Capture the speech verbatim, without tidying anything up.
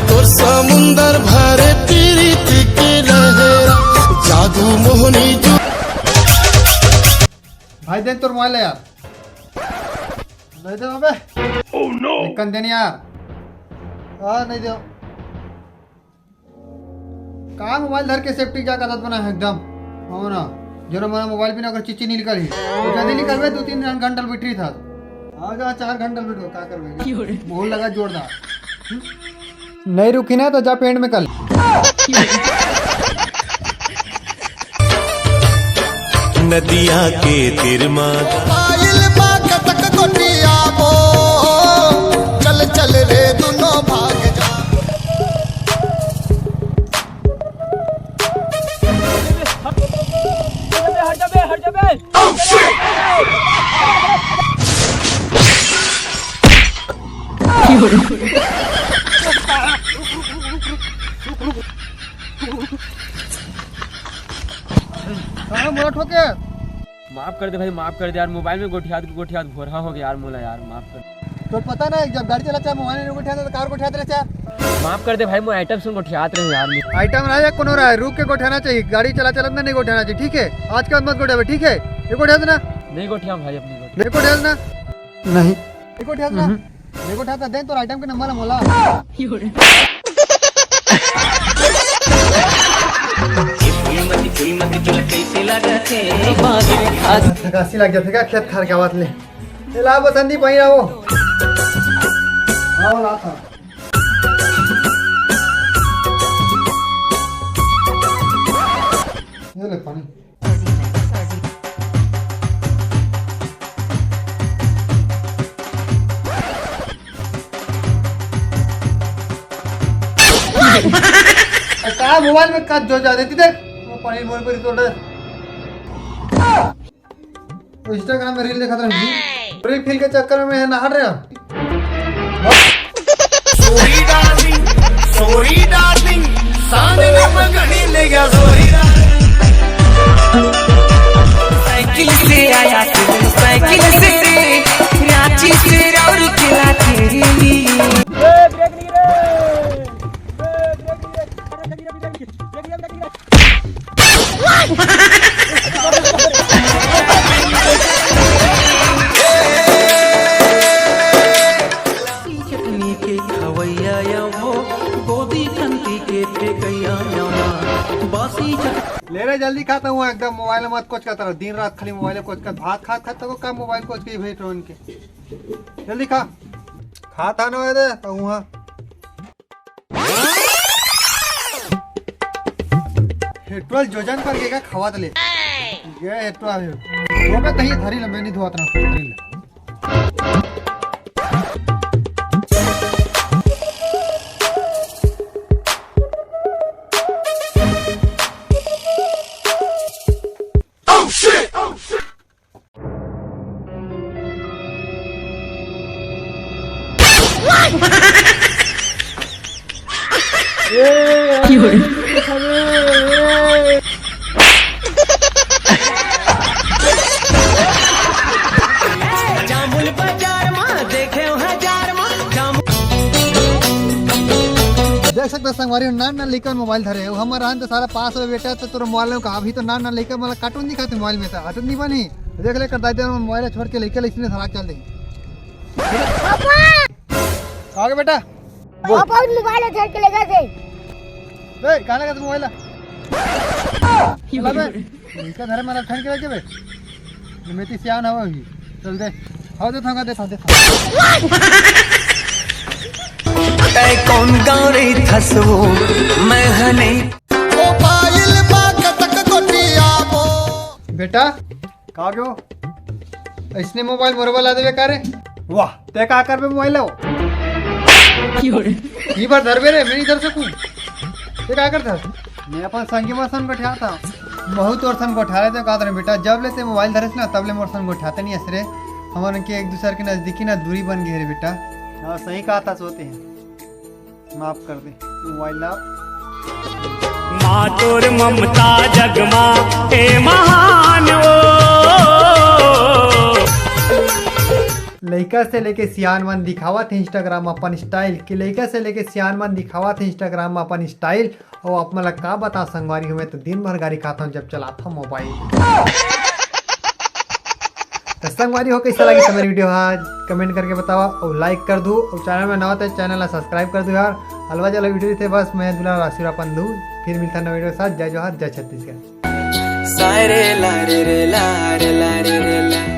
तोर समुंदर भरे पीरित के लहरा, जादू मोहनी जो। भाई, दे तोर मोबाइल यार। नहीं दे अबे। Oh no। निकल दे यार। हाँ, नहीं दे। का मोबाइल धर के सेफ्टी क्या गलत बना है एकदम। हो ना, जरा मोबाइल बिना अगर चिच्ची नहीं निकली तो जल्दी निकलबे। दो तीन घंटा बैटरी था। आजा, चार घंटा बैठ का करबे। मोहर लगा जोरदार। नहीं रुकी ना तो जा पेंट में कल। नदिया के तीर मा। पायल बा कतक गोटिया बो, चल चल रे दुनो भाग जा। हट जा बे, हट जा बे। कहाँ मोला ठोके? माफ कर दे भाई, माफ कर दे यार, मोबाइल में गोठियात गोठियात भोरहा हो गया यार मोला यार, माफ कर। तो पता ना, जब गाड़ी चलाता है मोबाइल में गोठियात है तो कार गोठियात रहता है। माफ कर दे भाई, मैं आइटम से गोठियात रहे यार। आइटम रहा या कोनो रहा, रुक के गोठियाना चाहिए। गाड़ी चला चलत ना नहीं गोठियाना चाहिए, ठीक है? आज के बाद मत गोठियाबे, ठीक है? ये गोठिया देना। नहीं गोठिया भाई, अपनी गोठिया। ये गोठिया देना। नहीं। ये गोठिया देना। हम्म। ये गोठिया दे तो आइटम के नंबर है मोला। थकासी लग जाथे का खेत खार के आवत ले। ए, ला बसंती पानी लाओ। आओ, ला था। ये ले पानी। का मोबाइल में का जो जा देती देख, वो पानी बोल पर तोड़। Instagram में रील देखत रहन जी। रील फील के चक्कर में नहा रहे हैं। Sorry darling, sorry darling, सांझ में पगड़ी ले गया, sorry darling। साइकिल से आया तू, साइकिल से, रांची से राउरकेला तेरे लिए। चटनी के खवैया या वो, गोदी कंती के फेंकैया या माँ। बासी चट- ले रे, जल्दी खाता हूँ एकदम, मोबाइल मत कोच करता रहो, दिन रात खाली मोबाइल कोच कर, भात खात खात तको का मोबाइल कोच के ही भेज रहो इनके। जल्दी खा। खा था ना दे तो वहाँ। हेटुआ जोजन पर गेगा खवात ले। ये हेटुआ है। वो पे तही धरी ले, मैं नहीं धोत रहा, धरी ले। जामुन बाजार मा देखे हजार मा जामुन। देख सकते हो संगवारी, नान नान लइका मन मोबाइल धरे हे। हमर रहन तो सारा पास हो बेटा, तो तोर मोबाइल में कहा भी तो नान नान लइका मन ला कार्टून दिखाते मोबाइल में, तो आदत नहीं बनी। देख ले कर दाई दे मोबाइल छोड़ के लइका लइका ने धरा चल दे। पापा! कहाँ गए बेटा? पापा, मोबाइल उठा के ले गए थे। ए, कहाँ लगा तू मोबाइल? चला बे। इनका धरे मारा ठन के लेके बे। ये मेरी सियान हवा हुई। चल दे। हाँ, दे थांगा, दे थांगा, दे थांगा। तै कौन गाँव रे थसवो, मैं ह नहीं। मोबाइल बा कतक गोटिया बो। बेटा, का गयो? इसने मोबाइल मोर बर ला देबे का रे? वाह, ते का करबे मोबाइल लो? ई बार धरबे रे, मैं नहीं धर सकूं। ते का कर धर? मैं अपन संगी मन सन गोठियात हूँ। महू तोर सन गोठियात हूँ, का धरे बेटा, जब ले ते मोबाइल धरेस ना, तब ले मोर सन गोठियाते नहीं हस रे। हमन के एक दूसर के नजदीकी ना दूरी बन गई रे बेटा। हाँ, सही कहा था सोते हैं। माफ कर दे, मोबाइल ला। माँ तोर ममता जगमा ए महान ओ। लइका से लेके सियान मन दिखावत हे Instagram म अपन स्टाइल, कि लइका से लेके सियान मन दिखावत हे Instagram म अपन स्टाइल। अउ आप मन ला का बता संगवारी हो, मैं तो दिन भर गारी खात हूँ जब चलात हूँ मोबाइल। तो संगवारी हो, कैसा लगी तुम्हारी वीडियो आज, कमेंट करके बतावा अउ लाइक कर दू, अउ चैनल में नवा तो चैनल ला सब्सक्राइब कर दू यार। अलवा जला वीडियो थे बस मैं दुलार आशीर्वाद अपन दू। फिर मिलता नवा वीडियो के साथ। जय जोहार, जय छत्तीसगढ़। सारे ला रे रे ला रे ला रे रे ला।